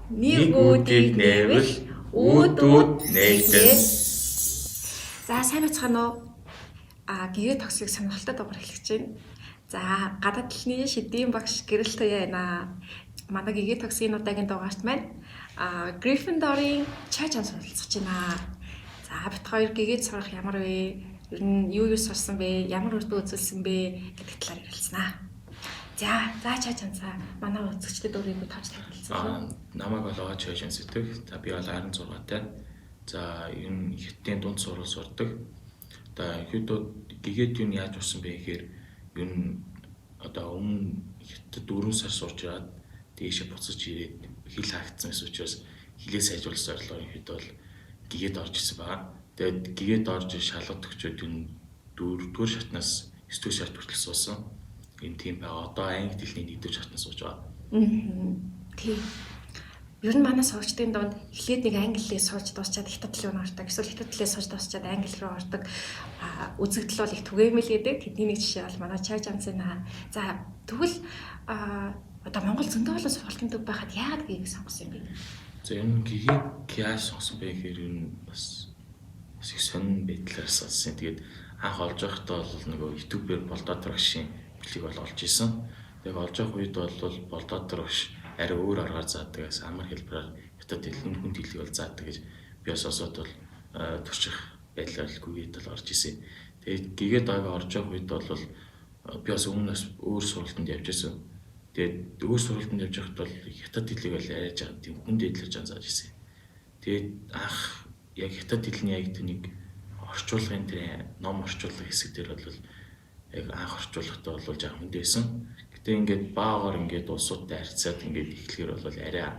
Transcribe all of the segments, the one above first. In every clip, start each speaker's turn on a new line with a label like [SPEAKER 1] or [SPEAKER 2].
[SPEAKER 1] Нэг үүдийг нээвэл үүд үүд нээгдэн. За сайн байцгаана уу? Гэгээ тогсыг сонирхолтой дугаар эхлэж байна. За гадаад талны шидийн багш Гэрэл Туяа байна. Манай гэгээ тогсын удаагийн дугаарт маань Gryffindor-ын чай чам суралцж байна. За бит хоёр гэгээд сурах ямар вэ? Ер нь юу юу сурсан бэ? Ямар үр дүн үзүүлсэн бэ гэдэг талаар ярилцсанаа. За чай чамцаа манай үзэгчдэд өөрийгөө товч танилцуулах.
[SPEAKER 2] Намайг бол Чай Чанс гэдэг. За би бол 16 тай. За ер нь Хятадын дунд сургууль сурдаг. Одоо ерөнхийдөө гэгээд юу яаж урсан бэ гэхээр ер нь одоо өмнө Хятад 4 сар сурч ирээд дээшээ буцаж ирээд хэл хаагдсан байсан учраас хэлээ сайжруулах зорилгоор ерөнхийдөө бол гэгээд орж ирсэн байгаа. Тэгээд гэгээд орж шалгалт өгчөөд ер нь 4-р шатнаас 9-р шат хүртэл суусан. Энэ тийм байгаа. Одоо англи хэлний 1-р шатнаас сууж байгаа.
[SPEAKER 1] Тийм. Ер нь манай сурагчдын дунд эхлээд нэг англи хэлээ сурч дуусчаад хятад руу ордог. Эсвэл хятад хэлээ сурч дуусчаад англи руу ордог. Үзэгдэл бол их түгээмэл гэдэг. Тэдний нэг жишээ бол манай Чай Жамсын. За тэгвэл одоо Монгол зөндөө олон сургалтын төв байхад яагаад гэгийг сонгосон юм бэ?
[SPEAKER 2] За ер нь гэгийг яаж сонгосон бэ гэхээр ер нь бас их сонин байдлаар сонссон. Тэгээд анх олж байхдаа бол нөгөө YouTube-ээр Болдотор багшийн бичлэг бол олж исэн. Тэгээд олж явах үед бол Болдотор багш арай өөр аргаар заадаг, амар хэлбэрээр хятад хэл хүнд хэлийг бол заадаг гэж би бас сонсоод бол турших байдлаар л гүгээд бол орж исэн. Тэгээд гэгээд ага орж явах үед бол би бас өмнөөс өөр сургалтанд явж исэн. Тэгээд өөр сургалтанд явж байхад бол хятад хэлийг бол арай жаа тийм хүнд хэлээр жаа зааж исэн. Тэгээд анх яг хятад хэлний яг тэр нэг орчуулгын тэр ном орчуулга хэсэг дээр бол яг анх орчуулгатай бол жаа хүнд байсан. Гэтэ ингээд баагаар ингээд улсуудтай харьцаад ингээд эхлэхээр бол арай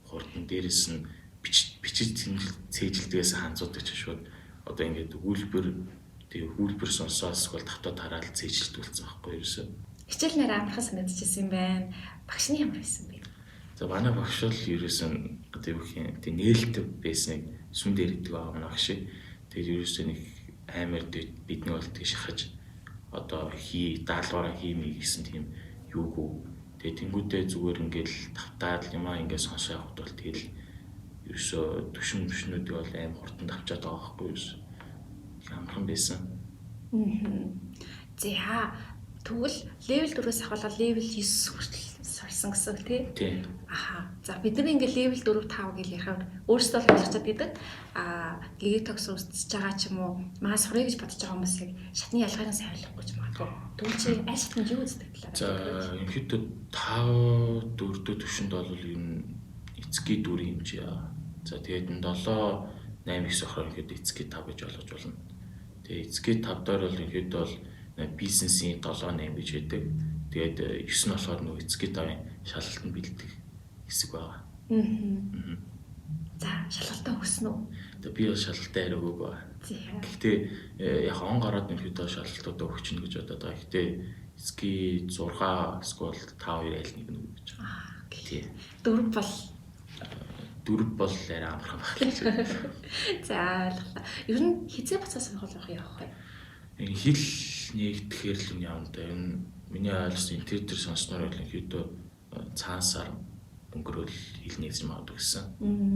[SPEAKER 2] хурдан, дээрэс нь бичиж цээжилдгээс ханзуудаг ч шууд одоо ингээд өгүүлбэр тэгээ өгүүлбэр сонсоод эсвэл тавтаа тараал цээжилдэг болсон байхгүй юу ерөөсөө.
[SPEAKER 1] Хичээл нэр амархан санагдчихсан юм байна. Багш нь ямар байсан бэ?
[SPEAKER 2] За манай багш бол ерөөсөн одоо юу гэх юм тэг нээлттэй байсныг сүм дээр идэг байгаа манай багш. Тэгээд ерөөсөө нэг амар бидний бол тэг шахаж одоо хий даалгавраа хиймээ гэсэн тийм юугүй. Тэгээ тэнгуүдээ зүгээр ингээл тавтаад юмаа ингээд сонсоо явахд бол тэгэл ерөөсөө төвшин мөшнүүдийг бол аим хурдан тавчаад байгаа байхгүй юу. Амархан байсан.
[SPEAKER 1] За тэгвэл level 4-өөс ахвал level 9 хүртэл сурсан гэсэн үг тий?
[SPEAKER 2] Тийм.
[SPEAKER 1] Аха. За бид нар ингээд level 4 5 гэж ярихаар өөрсдөө л ойлгочоод гэдэг. Гэгээ тогс үзэж байгаа ч юм уу, маа сурыг гэж бодож байгаа хүмүүсийг шатны ялгааг нь сайн ойлгохгүй ч магадгүй. Тэгвэл чи аль шатнд юу үздэг талаар?
[SPEAKER 2] За ерөнхийдөө 5 4 дэх төвшөнд бол ер нь эцгийн дүүрийн хэмжээ. За тэгээд 7 8 9 болохоор ерөнхийдөө эцгийн 5 гэж ойлгож байна. Тэгээд эцгийн 5 дээр бол ерөнхийдөө бол бизнесийн 7 8 гэж байдаг. Тэгээд 9 нь болохоор нөгөө эцгийн 5-ын шалгалтанд бэлдэх хэсэг байгаа.
[SPEAKER 1] За шалгалтаа өгсөн үү?
[SPEAKER 2] Тэгээ би бол шалгалтаа арай өгөөгүй байгаа. Гэхдээ яг он гараад ерөнхийдөө шалгалтуудаа өгчнө гэж бодоод байгаа. Гэхдээ эцгийн 6 эсвэл 5 2 аль нэг нь өгөх гэж байгаа.
[SPEAKER 1] Тийм. 4 бол
[SPEAKER 2] 4 бол арай амархан байх гэж.
[SPEAKER 1] За ойлголоо. Ер нь хизээ буцаа сургууль руу явах вэ?
[SPEAKER 2] Энэ хэл нэгтгэхээр л юм явна да. Энэ миний ойлгосон интернет дээр сонссноор бол ерөнхийдөө цаан сар өнгөрөөл хэл нэгж магадгүй гэсэн.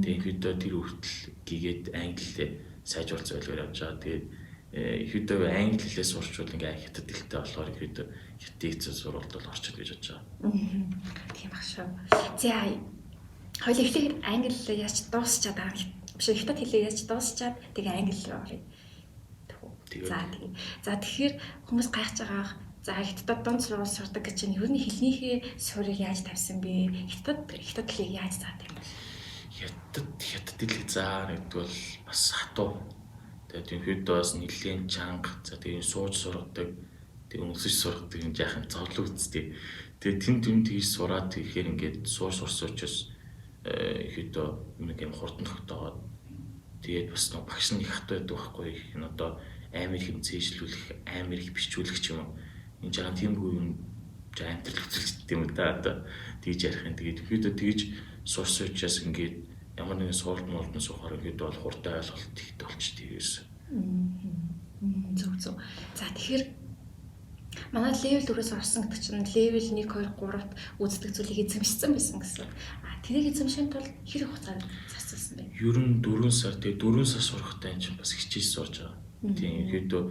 [SPEAKER 2] Тэгээ ерөнхийдөө тэр хүртэл гигээд англи хэлээ сайжруулах зорилгоор явж байгаа. Тэгээд ерөнхийдөө англи хэлээ сурчвал ингээ хятад хэлтэй болохоор ерөнхийдөө хятадын эцэс сургуульд бол орчих гэж бодож байгаа.
[SPEAKER 1] Тийм ах шүү. За хоёул эхлээд англи хэлээ яаж дуусчаад байгаа юм биш хятад хэлээ яаж дуусчаад тэгээ англи руу оръё. За тийм. За тэгэхээр хүмүүс гайхаж байгаа бах. За хятадд дунд сургууль сурдаг гэж чинь ер нь хэлнийхээ суурийг яаж тавьсан бэ? Хятад хэлийг яаж заадаг юм бэ?
[SPEAKER 2] Хятад хэлийг заа гэдэг бол бас хатуу. Тэгээд ерөнхийдөө бас нэлээд чанга. За тэгээд сууж сургадаг, тэгээд өмсөж сургадаг юм жаахан зовлон үсттэй. Тэгээд тэнд юм тэгж сураад тэгэхээр ингээд суур сурсан учраас ерөнхийдөө нэг юм хурдан тогтоогоод тэгээд бас нэг багш нь их хатуу байдаг байхгүй их нь одоо амар их юм цээжлүүлэх, амар их бичүүлэх ч юм уу. Энэ жаахан тиймгүй юм жаа амьдрал үзүүлдэг юм да одоо тэгж ярих юм. Тэгээд ерөнхийдөө тэгж сурсан учраас ингээд ямар нэгэн суралт молдон суухаар ерөнхийдөө бол хурдан ойлголт ихтэй болчтой ерөөсөө.
[SPEAKER 1] Зөв зөв. За тэгэхээр Манай level 4-өөс орсон гэдэг чинь level 1 2 3-т үздэг зүйлийг эзэмшсэн байсан гэсэн. А тэрийг эзэмшихийн тулд хэр хугацаанд зарцуулсан бэ?
[SPEAKER 2] Ер нь 4 сар. Тэгээ 4 сар сурахтай энэ чинь бас хичээж сурж байгаа. Тийм, ерөөдөө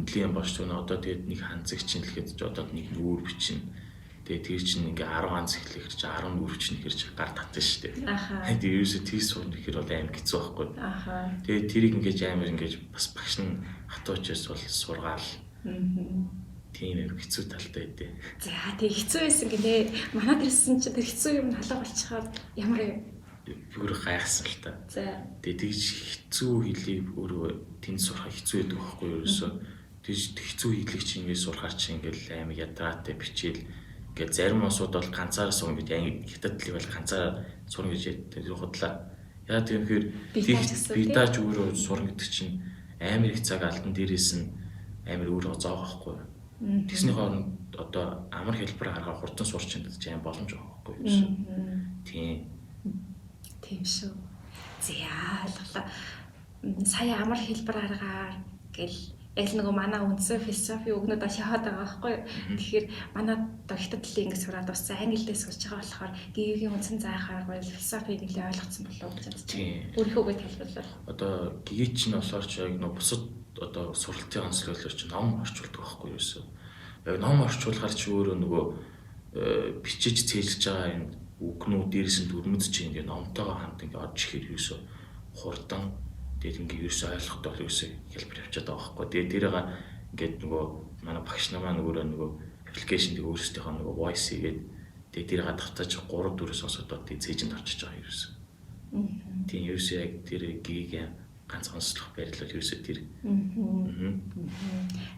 [SPEAKER 2] нэлийн болж байна. Одоо тэгээд нэг ханцэг чинь л хэд ч одоо нэг нүүр бичнэ. Тэгээд тэр чинь ингээ 10 ганц эхлэхэр чи 10 нүүр чинь ихэр чи гар татна шүү дээ. Тэгээд ерөөсөө тийс сурна гэхэр бол амар хэцүү байхгүй. Тэгээд тэрийг ингээд амар ингээд бас багш нь хатуучаас бол сургаал. Тийм амар хэцүү талтай байдээ.
[SPEAKER 1] За тэг хэцүү байсан гинэ. Манад ирсэн чи тэр хэцүү юм халга болчихоор ямар юм?
[SPEAKER 2] Бүр гайхсан л та.
[SPEAKER 1] За.
[SPEAKER 2] Тэгээд тэгж хэцүү хэлийг өөрөө тэнд сурах хэцүү байдаг байхгүй юу ерөөсөө. Тэгж хэцүү хэлийг чи ингээд сурахаар чи ингээд амар ядраатай бичээл ингээд зарим улсууд бол ганцаараа сурна гэж хятад хэлийг бол ганцаараа сурна гэж ярьдаг худлаа. Яа тийм гэхээр битаж өөрөө сурна гэдэг чинь амар их цаг алдан, дээрээс нь амар өөрөө зоог байхгүй юу. Тэгсний хооронд одоо амар хэлбэр гаргаа хурдан сурч чаддаг чинь амар боломж байгаа байхгүй юу. Тийм.
[SPEAKER 1] Тийм шүү. За ойлголоо. Сая амар хэлбэр аргаар гэл яг л нөгөө манай үндсэн философи үгнүүд бас яваад байгаа байхгүй юу. Тэгэхээр манай одоо хятад хэлийг ингэ сураад бас англи хэлээ сурч байгаа болохоор гивийн үндсэн заах арга барил философиг нэлээ ойлгоцсон болов уу гэж бодож байна. Өөрийнхөө үгээр тайлбарлавал.
[SPEAKER 2] Одоо гигээ чинь болохоор ч яг нөгөө бусад одоо сургалтын онцлоглоор чи ном орчуулдаг байхгүй юу ерөөсөө. Яг ном орчуулахаар чи өөрөө нөгөө бичиж цээжилж байгаа юм үгнүүд дээрээс нь дүрмэд чи ингээ номтойгоо хамт ингээ орж ихээр ерөөсөө хурдан тэгээд ингээ ерөөсөө ойлгохтой бол ерөөсөө хэлбэр явчихад байгаа байхгүй. Тэгээд тэрийг ингээд нөгөө манай багш нар маань өөрөө нөгөө аппликейшн тэг өөрсдийнхөө нөгөө voice хийгээд тэгээд тэрийг давтаж 3 4 сонсоод тэгээд цээжинд орчиж байгаа ерөөсөө. Тийм ерөөсөө яг тэр гийг ганц онцлог барил бол ерөөсөө тэр.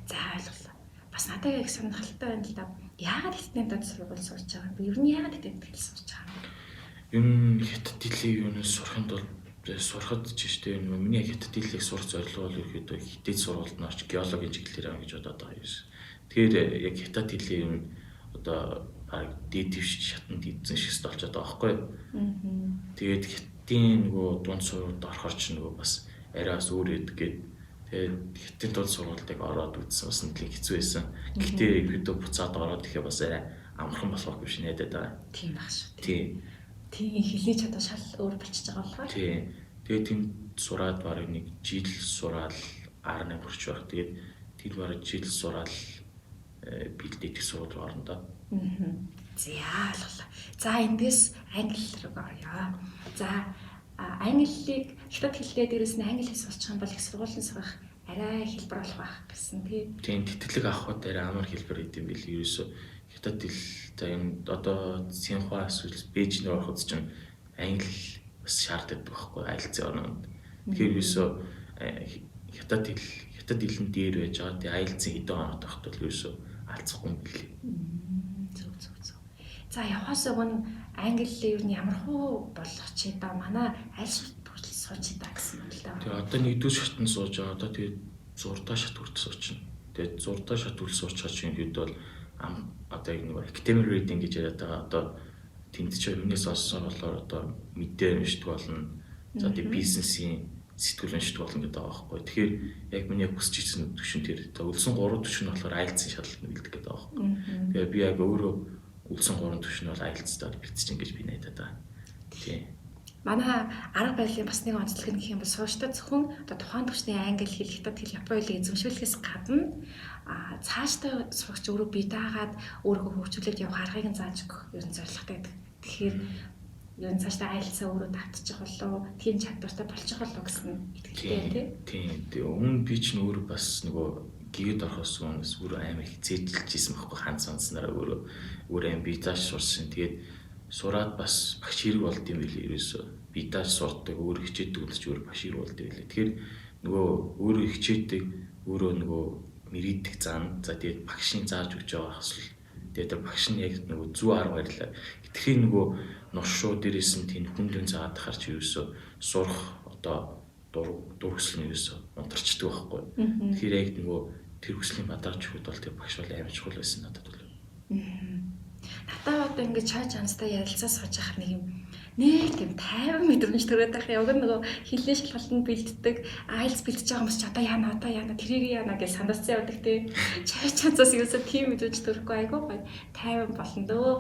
[SPEAKER 1] За ойлголоо. Бас надад яг сонирхолтой байна л да. Яагаад хятадын дад сургууль сурч байгаа юм бэ? Ер нь яагаад хятад хэл сурч байгаа юм бэ?
[SPEAKER 2] Ер нь хятад хэлийг ер нь сурахын тулд сурахад ч штэ энэ миний хятад хэлийг сурах зорилго бол ерөөдөө хятад сургуульд нь орч геологийн чиглэлээр авах гэж бодоод байгаа юм. Тэгэхээр яг хятад хэлийг ер нь одоо баг дээд твш шатанд эзэн шиг болчиход байгаа байхгүй. Тэгээд хятадын нөгөө дунд сургуульд орохоор ч нөгөө бас арай бас өөр өгдөг гээд тэгээд хятадын дунд сургуульд ороод үзсэн бас нэлээд хэцүү байсан. Гэхдээ ерөөдөө буцаад ороод ихээр бас арай амархан болох гэж найдаад байгаа.
[SPEAKER 1] Тийм баг шүү.
[SPEAKER 2] Тийм.
[SPEAKER 1] Тийм хэлний чадвар шал өөр болчихж байгаа болохоор.
[SPEAKER 2] Тийм. Тэгээд тэнд сураад бараг нэг жил сураал 11 хүрч байх. Тэгээд тэр бараг жил сураал бэлдээд их сургууль руу орно доо.
[SPEAKER 1] За ойлголоо. За эндээс англи руу оръё. За англиг хятад хэллээ дээрээс нь англи хэл сурчих юм бол их сургуулийн сурах арай хэлбэр болох байх гэсэн тий.
[SPEAKER 2] Тийм, тэтгэлэг авахд арай амар хэлбэр идэм бил. Ерөөсөө хятад хэл за энэ одоо Синхуа эсвэл Бээжин рүү ороход чинь англи бас шаарддаг байхгүй айлцын орнууд. Тэгэхээр ерөөсөө хятад хэл хятад хэлэн дээр байж байгаа. Тэгээ айлцын хэдэн оноод байхад бол ерөөсөө алцахгүй юм билээ.
[SPEAKER 1] Зөв зөв зөв. За явахаас өмнө англи ер нь ямар хуу болох чи да манай аль шат хүртэл сууж да гэсэн юм л да.
[SPEAKER 2] Тэгээ одоо нэгдүгээр шатнд сууж байгаа. Одоо тэгээ 6 дахь шат хүртэл суучна. Тэгээ 6 дахь шат хүртэл суучхаар чинь хэд бол одоо яг нэг academic reading гэж яриад байгаа. Одоо тэнд чи өмнөөс олсон болохоор одоо мэдээ уншдаг болно. За тэгээ бизнесийн сэтгүүл уншдаг болно гэдэг байгаа байхгүй. Тэгэхээр яг миний яг хүсэж ирсэн түвшин тэр. За үлсэн 3 түвшин нь болохоор IELTS-ийн шалгалт нь бэлдэх гэдэг байгаа байхгүй. Тэгээ би яг өөрөө үлсэн 3 түвшин нь бол IELTS-д бэлдэж ингэж би найдаад байгаа. Тийм.
[SPEAKER 1] Манай арга барилын бас нэг онцлог нь гэх юм бол сууштай зөвхөн одоо тухайн түвшний англи хэл, хятад хэл, япон хэлийг эзэмшүүлэхээс гадна цаашдаа сурагч өөрөө бие даагаад өөрийгөө хөгжүүлээд явах аргыг нь зааж өгөх ер нь зорилготой байдаг. Тэгэхээр ер нь цаашдаа айлцаа өөрөө давтчих болов, тийм чадвартай болчих болов гэсэн итгэлтэй тий.
[SPEAKER 2] Тийм. Тэгээ өмнө би ч өөрөө бас нөгөө гэгэд орохоос өмнө өөрөө амар их зээжилж исэн байхгүй ганц онцнараа өөрөө өөр аим бие дааш сурсан. Тэгээд сураад бас багш хэрэг болд юм билээ ерөөсөө. Би дааш сурдаг, өөрөө хичээдэг үл чи өөр багш хэрэг болд юм билээ. Тэгэхээр нөгөө өөрөө хичээдэг, өөрөө нөгөө мэрийдэг зан. За тэгээд багшийн зааж өгч байгаа хэсэл. Тэгээд тэр багш нь яг нөгөө зөв арга барилаа. Хитрхи нөгөө нуршуу дээрээс нь тийм хүндэн заагаад тахаар чи ерөөсөө сурах одоо дур хүсэл нь ерөөсөө унтарчдаг байхгүй. Тэгэхээр яг нөгөө тэр хүслийн бадарч өгөхөд бол тэр багш бол амар чухал байсан надад бол.
[SPEAKER 1] Надад одоо ингэж чай чанстай ярилцаа сууж байхад нэг юм Нэг тийм 50 мэдрэмж төрөөд байх. Яг нөгөө хэлний шалгалтанд бэлддэг, IELTS бэлдэж байгаа хүмүүс ч одоо яана, одоо яана, тэрийг яана гэж сандарсан явдаг тий. Чай чанцаас юусаа тийм мэдрэмж төрөхгүй айгүй гоё. 50 болно дөө.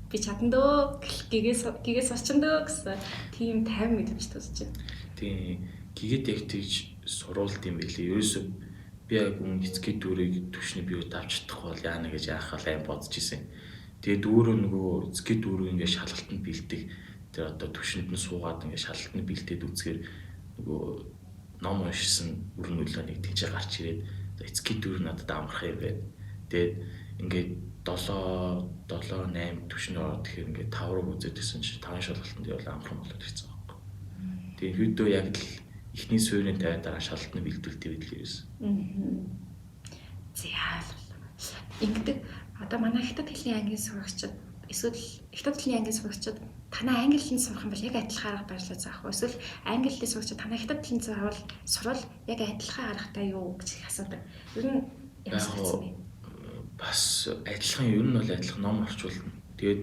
[SPEAKER 1] Би чадан дөө, гигээс орчин дөө гэсэн тийм 50 мэдрэмж төрж байна.
[SPEAKER 2] Тийм. Гэгээд яг тэгж суруулд юм билээ. Ерөөсөө би яг үн эцгийн дүрийг түвшний би давж чадахгүй бол яана гэж яах вэ аим бодож исэн. Тэгээд өөрөө нөгөө эцгийн дүрийг ингээд шалгалтанд бэлдэх тэр одоо түвшинд нь суугаад ингээд шалгалтанд бэлдээд үзэхээр нөгөө ном уншсан үр нөлөө нэг тийчээ гарч ирээд эцгийн дүр надад амарх юм байна. Тэгээд ингээд 7 7 8 түвшинд ороод тэгэхээр ингээд 5 руу үзээд гэсэн чинь 5 шалгалтанд явал амархан болоод ирсэн байхгүй. Тэгээд хөдөө яг л эхний суурийн 50 дараа шалгалтанд бэлдүүлдэг байдлаа ерөөс.
[SPEAKER 1] За ингэдэг одоо манай хятад хэлний ангийн сурагчид эсвэл хятад хэлний ангийн сурагчид танай англи хэлний сурах юм бол яг адилхан арга барилаа заах уу? Эсвэл англи хэлний сурагчид танай хятад хэлний заавал сурвал яг адилхан аргатай юу гэж их асуудаг. Ер нь ямар санагдсан бэ?
[SPEAKER 2] Бас адилхан, ер нь бол адилхан ном орчуулна. Тэгээд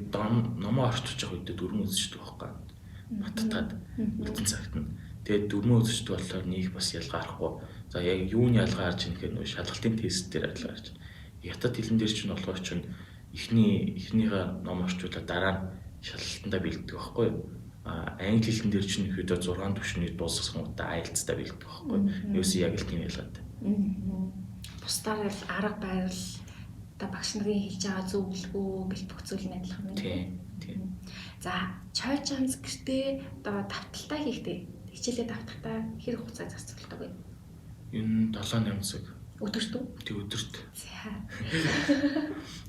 [SPEAKER 2] номоо орчуулж явах үедээ дөрвөн үзчихдэг байхгүй. Баттаад үлдэн цагт нь. Тэгээд дөрвөн үзчихдэг болохоор нэг бас ялгаа харахгүй. За яг юуны ялгаа харж ийн гэхээр нөгөө шалгалтын тест дээр ялгаа харж. Хятад хэлэн дээр чинь болохоор чинь эхнийхээ ном орчуулаад дараа нь шалгалтандаа бэлддэг байхгүй юу? А англи хэлэн дээр чинь ихэд 6 түвшний дуусгасан удаа IELTS-та бэлддэг байхгүй юу? Ерөөсөө яг л тийм ялгаатай.
[SPEAKER 1] Бусдаар л арга барил одоо багш нарын хэлж байгаа зөвлөгөө гэл бүх зүйл нь адилхан байна.
[SPEAKER 2] Тийм, тийм.
[SPEAKER 1] За, чойчанс гэртээ одоо давталтаа хийхдээ хичээлээ давтахдаа хэр хугацаа зарцуулдаг вэ?
[SPEAKER 2] Энэ 7-8 цаг.
[SPEAKER 1] Өдөрт үү?
[SPEAKER 2] Тэг өдөрт.
[SPEAKER 1] За.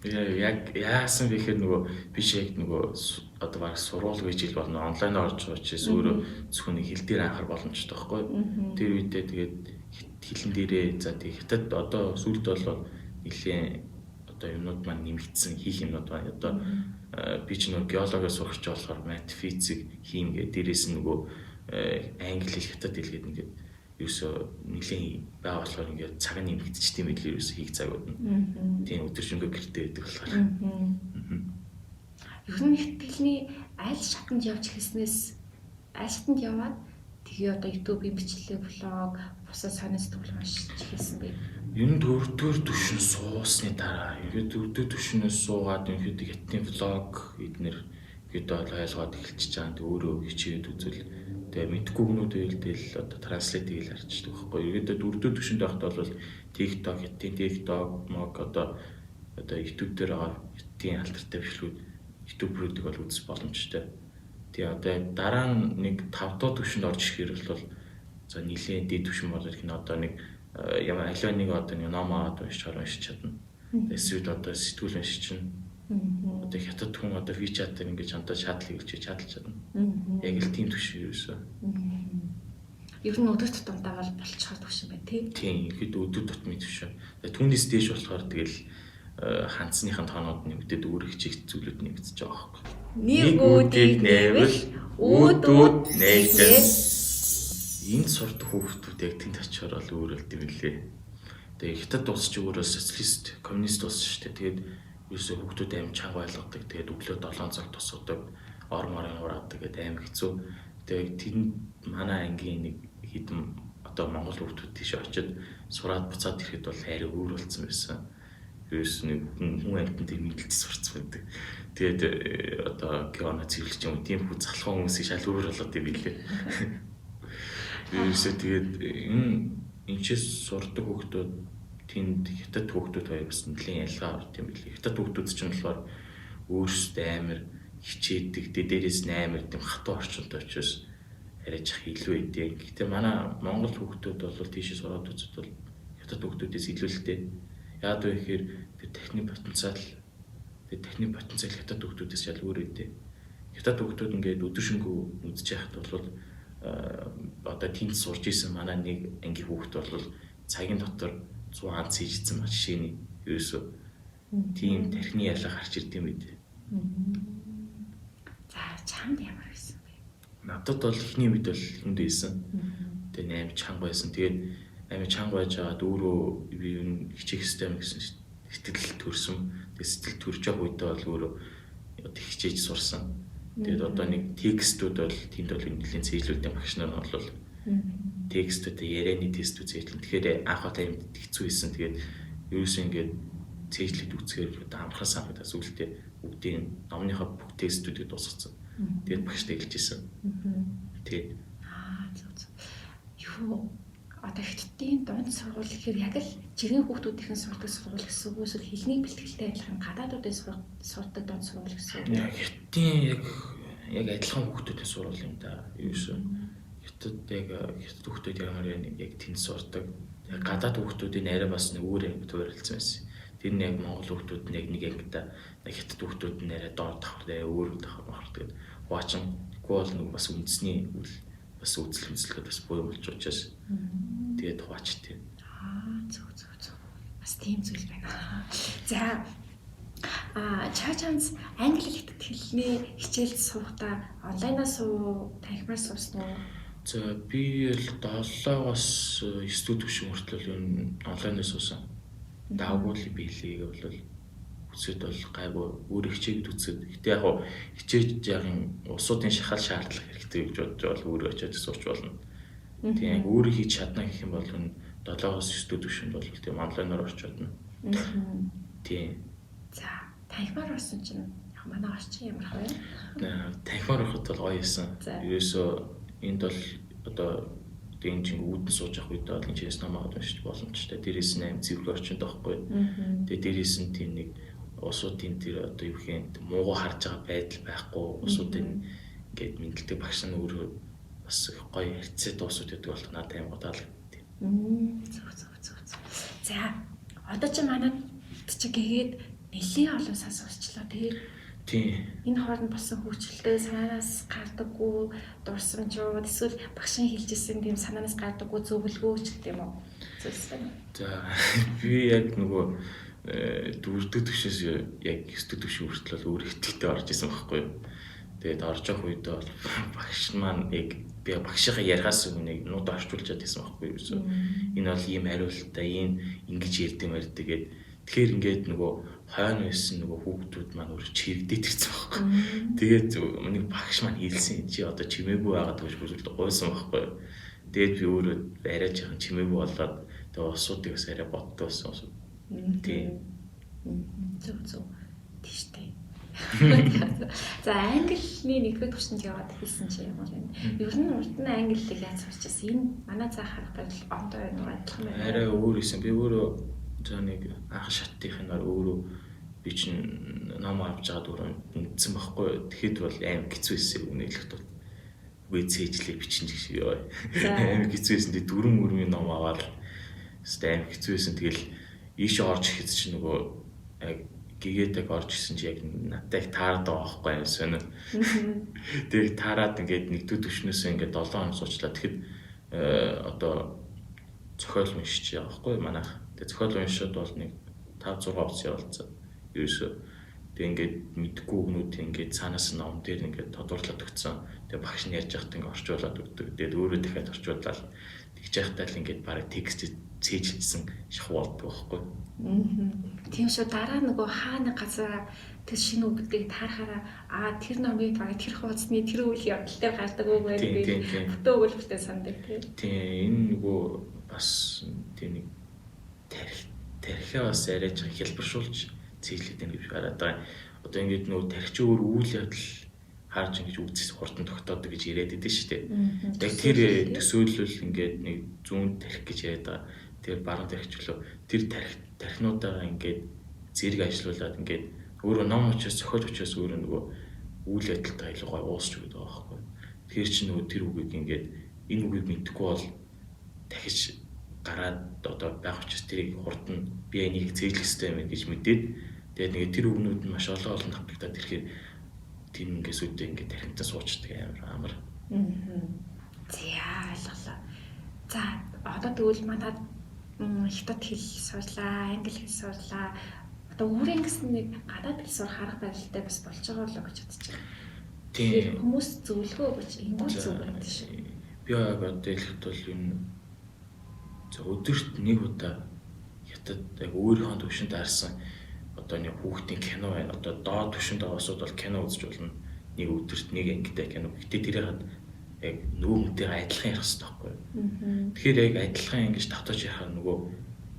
[SPEAKER 2] Яг яасан бэ гэхээр нөгөө биш яг нөгөө одоо баг сургууль гэж хэл болно онлайн орж байгаа учраас өөрөө зөвхөн нэг хэл дээр анхаар боломжтой байхгүй. Тэр үедээ тэгээд хэлэн дээрээ за тэг хятад одоо сүүлд бол нэлээд одоо юмнууд маань нэмэгдсэн хийх юмнууд байна. Одоо би ч нөгөө геологиос сурч болохоор мат, физик, хим гэдэг дээрээс нь нөгөө англи хэл, хятад хэл гэдэг ингээд ерөөсөө нэлийн бай болохоор ингээд цаг нь нэмэгдчихсэн юм билээ ерөөсөө хийх цагууд нь. Тийм өдөржингөө гэртээ байдаг болохоор.
[SPEAKER 1] Ер нь хятадны аль шатанд явж эхэлснээс аль шатанд яваад тэгээ одоо YouTube-ийн бичлэг, влог, бусад сонио сэтгүүл уншиж эхэлсэн бэ?
[SPEAKER 2] Ер нь дөрөвдүгээр түвшин суусны дараа ерөөд дөрөвдүгээр түвшнээс суугаад ерөнхийдөө хятадны влог эднэр хэд бол ойлгоод эхэлчихэж байгаа. Тэг өөрөө хичээгээд үзвэл тэгээ мэдгүй хүмүүд байл одоо транслейт хийгээл харчдаг байхгүй. Ерөөдөө дөрөвдүгээр түвшинд байхдаа бол TikTok, хятадын TikTok, мог одоо YouTube дээр байгаа хятадын алдартай бичлэгүүд YouTube-руудыг бол үзэх боломжтой. Тэгээ одоо дараа нь нэг 5 дахь түвшинд орж ирэхээр бол за нэлээд дээд түвшин болоод ирэх нь одоо нэг ямар аливаа нэг одоо нэг ном аваад уншиж уншиж чадна. Эсвэл одоо сэтгүүл уншиж чинь. Одоо хятад хүн одоо WeChat дээр ингэж чамдаа шатлал хийлж чадалж чадна. Яг л тийм түвшин ерөөсөө.
[SPEAKER 1] Ер нь өдөр тутамдаа бол болчихоор түвшин байна тий.
[SPEAKER 2] Тийм, ихэд өдөр тутмын түвшин. Түүнээс дээш болохоор тэгэл хандсныхын тоонууд нэмэгдээд өөр хичээх зүйлүүд нэмэгдэж байгаа байхгүй.
[SPEAKER 1] Нэг үүдийг нээвэл үүд үүд
[SPEAKER 2] нээгдэн. Энд сурдаг хүүхдүүд яг тэнд очихоор бол өөр болд юм лээ. Тэгээ хятад улс чи өөрөө социалист, коммунист улс шүү дээ. Тэгээд ерөөсөө хүүхдүүд аим чанга ойлгодог. Тэгээд өглөө 7 цаг тосгодог, ор морын ураадаг гэдэг аим хэцүү. Тэгээд тэнд манай ангийн нэг хэдэн одоо монгол хүүхдүүд тийш очиод сураад буцаад ирэхэд бол арай өөр болсон байсан. Ерөөс нэг хүн амьтан тийм мэдлэлт сурцсан байдаг. Тэгээд одоо геона цэвэрлэж юм тийм хүү залхуун хүмүүсийг шал өөр болоод юм билээ. Ерөөсөө тэгээд энэ энэчээс сурдаг хүүхдүүд тэнд хятад хүүхдүүд хоёр бас нэлийн ялгаа орд юм билээ. Хятад хүүхдүүд ч юм болохоор өөрсдөө амар хичээдэг, дээрээс нь амар тийм хатуу орчинтой учраас арай чих илүү өгдөг. Гэтэ манай монгол хүүхдүүд бол тийшээ сураад үзэд бол хятад хүүхдүүдээс илүү л дээ. Яагаад вэ гэхээр тэр техник потенциал хятад хүүхдүүдээс шал өөр өгдөг. Хятад хүүхдүүд ингээд өдөр шөнөгүй үзэж яхад бол одоо тэнд сурж исэн манай нэг ангийн хүүхд бол цагийн дотор 100 ганц хийжсэн ба жишээний ерөөсөө тийм тархины ялга гарч ирд юм бид.
[SPEAKER 1] За чамд ямар байсан бэ?
[SPEAKER 2] Надад бол эхний үед бол хүнд байсан. Тэгээ 8 чанга байсан. Тэгээд амар чанга байж байгаад өөрөө би юу хичээх ёстой юм гэсэн сэтгэл төрсөн. Тэгээ сэтгэл төрж явах үедээ бол өөрөө одоо хичээж сурсан. Тэгээд одоо нэг текстүүд бол тэнд бол нэлийн цээжлүүдийн багш нар нь бол текстүүдээ ярианы тестүүд цээжлэн. Тэгэхээр анх удаа юм хэцүү байсан. Тэгээд ерөөсөө ингээд цээжлээд үзэхээр одоо амархан санагдаа сүултээ бүгдийн номныхоо бүх тестүүдийг дуусгацсан. Тэгээд багштай хэлж исэн. Тий.
[SPEAKER 1] Аа зөв зөв. Юу одоо хятадын дунд сургууль гэхээр яг л жирийн хүүхдүүдийнхэн сурдаг сургууль гэсэн үг эсвэл хэлний бэлтгэлтэй адилхан гадаадуудын сурдаг дунд сургууль гэсэн үг.
[SPEAKER 2] Яг хятадын яг адилхан хүүхдүүдийн сургууль юм да. Ерөөсөө хятад яг хятад хүүхдүүд ямар яг тэнд сурдаг. Яг гадаад хүүхдүүдийн арай бас нэг өөр ангид хувиралцсан байсан. Тэр нь яг монгол хүүхдүүд нь яг нэг ангидаа, хятад хүүхдүүд нь арай доор давхар, өөр давхар махар тэгээд хуучин тэггүй бол нэг бас үндэсний үл бас үзэл үзлэхэд бас буян болж учраас тэгээд хуваачтай.
[SPEAKER 1] Аа зөв зөв зөв. Бас тийм зүйл байна. За чаачанс англи хятад хэлний хичээлд суухдаа онлайнаас уу, танхимаар суусан уу?
[SPEAKER 2] За би л 7-оос 9 дэх түвшин хүртэл энэ онлайнаас суусан. Давгүй л биелээг бол үзэхэд бол гайгүй өөр хичээгээд үзэхэд. Гэтэ яг хуу хичээж яг юм улсуудын шахал шаардлага хэрэгтэй гэж бодож бол өөрөө очиод сурч болно. Тийм яг өөрөө хийж чадна гэх юм бол энэ 7-оос 9 дэх түвшинд бол тийм онлайнаар орчод нь. Тийм.
[SPEAKER 1] За танхимаар орсон чинь яг манай орчин ямар вэ?
[SPEAKER 2] Танхимаар ороход бол гоё юмсан. Ерөөсөө энд бол одоо энэ чинь үүдэн сууж явах үед бол энэ чинь ном аваад уншиж боломжтой. Дээрээс нь аим цэвэр орчинд байхгүй. Тэгээ дээрээс нь тийм нэг улсуудын тэр одоо юу гэх юм муугу харж байгаа байдал байхгүй. Улсуудын ингээд мэдлдэг багш нь өөрөө бас гоё харьцаа дуусууд гэдэг бол надад аим гоё таалагдав.
[SPEAKER 1] Зөв зөв зөв зөв. За одоо чи манад чи гэгээд нэлийн олон сар сурчлаа тий.
[SPEAKER 2] Тийм.
[SPEAKER 1] Энэ хооронд болсон хөгжилтэй санаанаас гардаггүй дурсамжууд эсвэл багшийн хэлжсэн тийм санаанаас гардаггүй зөвлөгөө ч гэдэг юм уу? Зүйлс байна.
[SPEAKER 2] За би яг нөгөө дөрөвдөг төвшөөс яг 9 дэх төвшин хүртэл бол өөр ихтэй орж исэн байхгүй юу. Тэгээд орж явах үед бол багш маань яг би багшийнхаа ярихаас өмнө яг нууд орчуулж чад байсан байхгүй юу. Энэ бол ийм хариулттай, ийм ингэж ярьдаг мэрдэг гээд тэгэхээр ингээд нөгөө хойно байсан нөгөө хүүхдүүд маань өөр чирэгдээд ирсэн байхгүй. Тэгээд нэг багш маань хэлсэн чи одоо чимээгүй байгаад гэж бүрэлд гуйсан байхгүй. Тэгээд би өөрөө арай жаахан чимээгүй болоод тэгээд улсуудыг бас арай боддог болсон. Тийм.
[SPEAKER 1] Зөв зөв. Тийштэй. За англиний нэгдүгээр түвшинд яваад хэлсэн чи ямар юм. Ер нь урд нь англиг яаж сурчсан? Энэ манай цаах харах байдал онтой байна уу? Адилхан байна уу?
[SPEAKER 2] Арай өөр юм. Би өөрөө за нэг анх шаттынхнаар өөрөө би чинь ном авч байгаад өөрөө мэдсэн байхгүй. Тэгэхэд бол аим хэцүү байсан юм үнэлэхэд бол. Үгүй цээжлээ бичин гэх шиг ёо. Аим хэцүү байсан. Тэгээ дөрвөн мөрмийн ном аваад өстой аим хэцүү байсан. Тэгэл ийшээ орж ирэхэд чинь нөгөө яг гэгээд яг орж исэн чи яг надтай их таарад байгаа байхгүй аим сонир. Тэгээд таарад ингээд нэгдүгээр түвшнөөсөө ингээд 7 хоног суучлаа. Тэгэхэд одоо зохиол уншиж байгаа байхгүй манайх. Тэгээ зохиол уншаад бол нэг 5 6 утас явуулсан. Ерөөсөө тэгээ ингээд мэдгүй үгнүүд ингээд цаанаас ном дээр ингээд тодруулаад өгсөн. Тэгээ багш нь ярьж байхад ингээд орчуулад өгдөг. Тэгээд өөрөө дахиад орчуулаад тэгж байхдаа л ингээд бараг текст цээжилсэн шахуу болдог байхгүй.
[SPEAKER 1] Тийм шүү. Дараа нөгөө хаана газар тэр шинэ үгдгийг таарахаараа тэр номыг бараг тэр хуудасны тэр үйл явдал дээр гардаг үг байна гэж бүтэн өгүүлбэртэй сандаг тий.
[SPEAKER 2] Тийм энэ нөгөө бас тийм нэг тархиа бас арай ч хялбаршуулж цээжлээд байна гэж хараад байгаа. Одоо ингээд нөгөө тархич өөр үйл явдал харж ингэж үгсээс хурдан тогтоодог гэж яриад идэв шүү дээ. Яг тэр төсөөлөл ингээд нэг зүүн тархи гэж яриад байгаа. Тэр баруун тархич лөө тэр тархинуудаа ингээд зэрэг ажилуулад ингээд өөрөө ном учраас зохиол учраас өөрөө нөгөө үйл явдалтай илүү гоё уусч өгöd байгаа байхгүй. Тэгэхээр чи нөгөө тэр үгийг ингээд энэ үгийг мэдэхгүй бол дахиж гараад одоо байх учраас тэрийг хурдан би энийг цээжлэх хэрэгтэй юм гэж мэдээд тэгээд нэг тэр үгнүүд нь маш олон олон давтагдаад ирэхээр тэр ингээд сүдээ ингээд тархинтаа суучдаг амар амар.
[SPEAKER 1] За ойлголоо. За одоо тэгвэл манад хятад хэл сурлаа, англи хэл сурлаа. Одоо өөрийн гэсэн нэг гадаад хэл сурах арга барилтай бас болж байгаа болоо гэж бодож байна.
[SPEAKER 2] Тийм.
[SPEAKER 1] Хүмүүс зөвлөгөө өгч ингүүл зөвлөд шүү.
[SPEAKER 2] Би яг одоо хэлэхэд бол энэ за өдөрт нэг удаа хятад яг өөрийнхөө төвшөнд харсан одоо нэг хүүхдийн кино байна. Одоо доод төвшөнд байгаа улсууд бол кино үзэж болно. Нэг өдөрт нэг ангитай кино. Гэтэ тэрийг яг нөгөө хүнтэйгээ адилхан ярих хэрэгтэй байхгүй юу? Тэгэхээр яг адилхан ингэж давтаж ярихаар нөгөө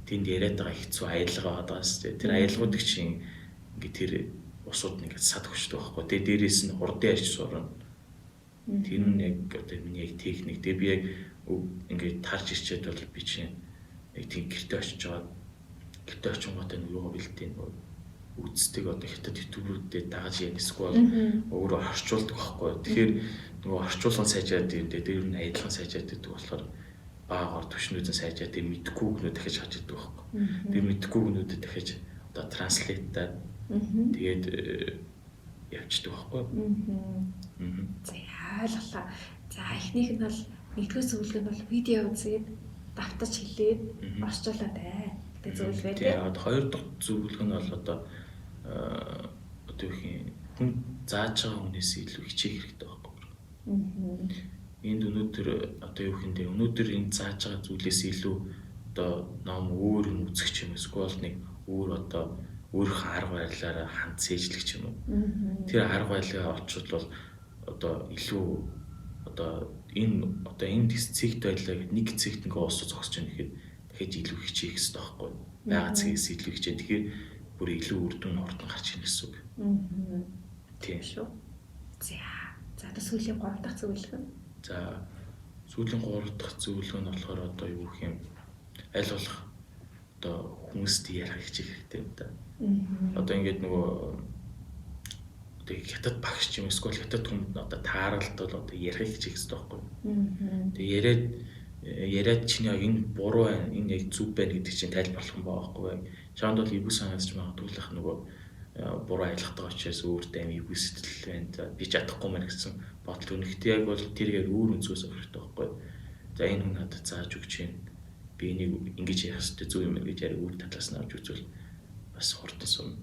[SPEAKER 2] тэнд яриад байгаа хэцүү аялга байгаа шүү дээ. Тэр аялгуудыг чинь ингээд тэр усууд нь ингээд сад өгчдөг байхгүй. Тэгээ дээрээс нь хурдан ярьж сурна. Тэр нь яг одоо миний яг техник. Тэгээ би яг ингээд тарж ирчээд бол би чинь яг тийм гэрте очиж байгаа. Гэрте очингуудаа нөгөө бэлтээ нөгөө үздэг одоо хятад ютуберүүдэд дагаж яа эсвэл өөрөө орчуулдаг байхгүй. Тэгэхээр нөгөө орчуулган сайжраад ирэндээ дээр нь аялган сайжраад идэг болохоор баагаар түвшнүүдэн сайжраад тэр мэдхгүй үгнүүд дахиж гарч идэг байхгүй. Тэр мэдхгүй үгнүүдэд дахиж одоо транслейтаа тэгээд явчихдаг байхгүй.
[SPEAKER 1] За ойлголоо. За эхнийх нь бол нэгдүгээр зөвлөгөө нь бол видео үзээд давтаж хэлээд орчуулад аа гэдэг зөвлөгөө
[SPEAKER 2] тийм. Одоо хоёр дахь зөвлөгөө нь бол одоо одоо юу юм хүн зааж байгаа хүнээс илүү хичээх хэрэгтэй байхгүй. Энд өнөөдөр одоо юу хиндэ өнөөдөр энэ зааж байгаа зүйлээс илүү одоо ном өөр юм үзэх ч юм эсвэл нэг өөр одоо өөрийнхөө арга барилаараа ханд цээжлэх ч юм уу. Тэр арга барилаа олчвол бол одоо илүү одоо энэ цэгт байлаа гэд нэг цэгт ингээ уус зогсож байгаа гэхэд дахиж илүү хичээх хэрэгтэй байхгүй. Бага цэгээс илүү хичээн. Тэгэхээр бүр илүү үр дүн хурдан гарч ирнэ гэсэн үг. Тийм
[SPEAKER 1] шүү. За. За одоо сүүлийн 3 дахь зөвлөгөө.
[SPEAKER 2] За сүүлийн 3 дахь зөвлөгөө нь болохоор одоо юу гэх юм аль болох одоо хүмүүст ярих хичээх хэрэгтэй юм да. Одоо ингээд нөгөө одоо хятад багш ч юм эсвэл хятад хүнд одоо тааралдвал одоо ярих хичээх хэрэгтэй байхгүй. Тэгээ яриад чиний яг энэ буруу байна, энэ яг зөв байна гэдэг чинь тайлбарлах юм байгаа байхгүй. Чамд бол эвгүй санагдаж магадгүй л нөгөө буруу айлгатай учраас өөртөө аим эвгүй сэтгэл байна. За би чадахгүй мэн гэсэн бодол өнөхтэй яг бол тэр яг өөр өнцгөөс авах хэрэгтэй байхгүй. За энэ хүн надад зааж өгч байна. Би энийг ингэж ярих хэрэгтэй зөв юм байна гэж яриа өөр талаас нь авч үзвэл бас хурдан сурна.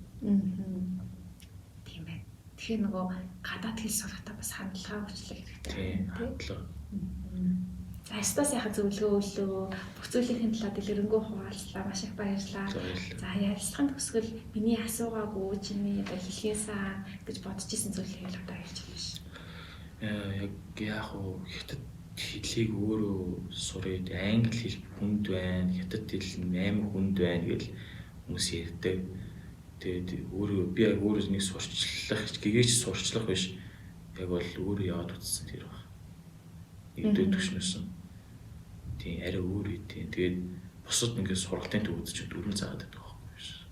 [SPEAKER 1] Тийм байна. Тэгэхээр нөгөө гадаад хэл сурахтаа бас хандлага өөрчлөх хэрэгтэй.
[SPEAKER 2] Тийм, хандлага.
[SPEAKER 1] За ёстой сайхан зөвлөгөө өглөө. Бүх зүйлийн талаар дэлгэрэнгүй хуваалцлаа. Маш их баярлалаа. За ярилцлагын төгсгөл миний асуугаагүй чиний одоо хэлхээсаа гэж бодож исэн зүйлийг л одоо хэлж байна ш.
[SPEAKER 2] Яг яах вэ? Хятад хэлийг өөрөө сураад англи хэл хүнд байна, хятад хэл нь амар хүнд байна гэж хүмүүс ярьдаг. Тэгээд өөрөө би яг өөрөө нэг сурчлах гэгээч сурчлах биш. Яг бол өөрөө яваад үзсэн тэр баг. Нэгдүгээр түвшнээс нь тийм арай өөр үү. Тэгээд бусад ингээд сургалтын төв үзэж дөрвөн заагаад байдаг байхгүй шүү.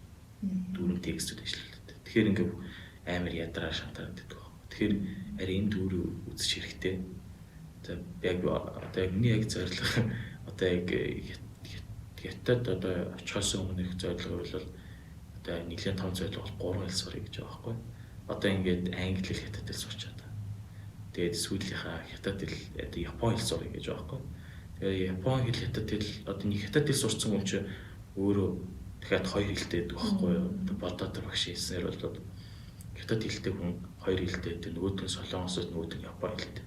[SPEAKER 2] Дөрвөн текстүүд ажилладаг. Тэгэхээр ингээд амар ядраа шантараад байдаг байхгүй. Тэгэхээр арай энд өөрөө үзэж хэрэгтэй. За яг одоо яг миний яг зорилго одоо яг хятад одоо очихоос өмнөх зорилго бол одоо нэлээд том зорилго бол 3 хэл сурах гэж байгаа байхгүй. Одоо ингээд англи хэл хятад хэл сурчаад байгаа. Тэгээд сүүлийнхаа хятад хэл одоо япон хэл сурах гэж байгаа байхгүй. Тэгээ япон хэл хятад хэл одоо нэг хятад хэл сурцсан хүн чинь өөрөө дахиад хоёр хэлтэй байдаг байхгүй юу? Одоо бодоод багш хэлснээр бол хятад хэлтэй хүн хоёр хэлтэй байдаг. Нөгөөд нь солонгос, нөгөөд нь япон хэлтэй.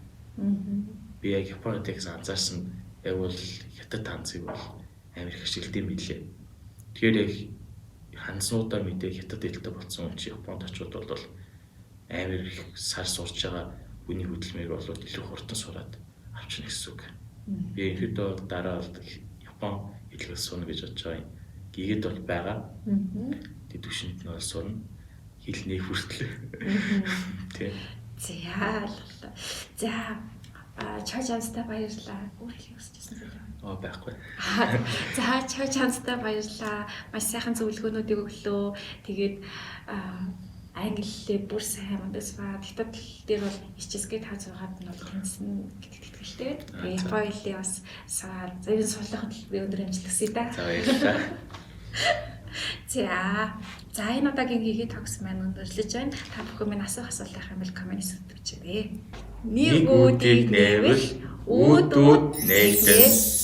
[SPEAKER 2] Би яг япон хэлийг анзаарсан яг бол хятад ханцыг бол амар их ашигладаг юм билээ. Тэгэхээр яг ханснуудаа мэдээ хятад хэлтэй болсон хүн чинь Японд очиод бол амар их сар сурч байгаа хүний хөдөлмөрийг бол илүү хурдан сураад авчна гэсэн үг. Би ерөнхийдөө дараа бол Япон хэлийг сурна гэж бодож байгаа юм. Гигэд бол байгаа. Тэд түвшинд нь бол сурна. Хэл нэх хүртэл. Тэ.
[SPEAKER 1] За ойлголоо. За чой чанстай баярлалаа. Өөр хэлхийг хүсэж байсан зүйл байна.
[SPEAKER 2] Аа байхгүй.
[SPEAKER 1] За чой чанстай баярлалаа. Маш сайхан зөвлөгөөнүүдийг өглөө. Тэгээд англи хэлээ бүр сайн мундаг сураад хятад хэл дээр бол хичээсгээ 5 6-ад нь бол тэнцсэн гэдэгт итгэлтэй. Тэгээ япон хэлээ бас сураад зөв сурлахад би өндөр амжилт хүсье да.
[SPEAKER 2] За баярлалаа.
[SPEAKER 1] За энэ удаагийн Гиги Talks маань өндөрлөж байна. Та бүхэн минь асуух асуулт байх юм бол коммент хэсэгт бичээрэй.
[SPEAKER 2] Нэг үүдийг нээвэл үүд үүд нээгдэн.